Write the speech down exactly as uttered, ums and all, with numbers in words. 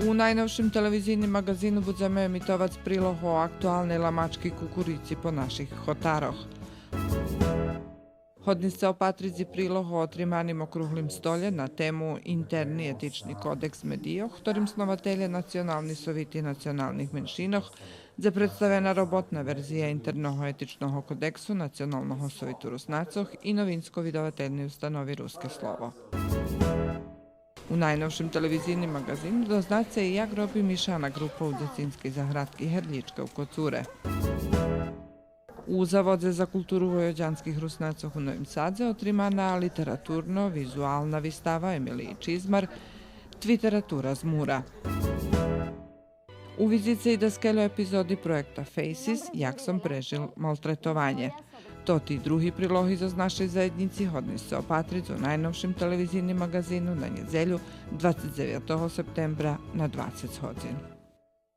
У найновшим телевизийним маґазину будземе емитовац прилог о актуалней ламачки кукурици по наших хотарох. Годни сце опатриц и прилог о отриманим округлим столє на тему Интерни етични кодекс медийох, хторим снователє Национални совити националних меншинох, дзе представена роботна верзия Интерного етичного кодексу Националного совиту Руснацох и Новинско-видавательней установи Руске слово. У найновшим телевизийним маґазину дознаце и як роби Мишана ґрупа у дзецинскей заградки Герлїчка у Коцуре. У Заводзе за културу войводянских Руснацох у Новим Садзе отримана литературно-визуална вистава Емилиї Чизмар Твитература з мура. Увидзице и даскельо епизоди проєкта Faces, Як сом прежил малтретованє. Тоти и други прилоги зоз нашей заєднїци годни сце опатриц у найновшим телевизийним маґазину на нєдзелю, двацец дзевятого септембра, на двацец годзин.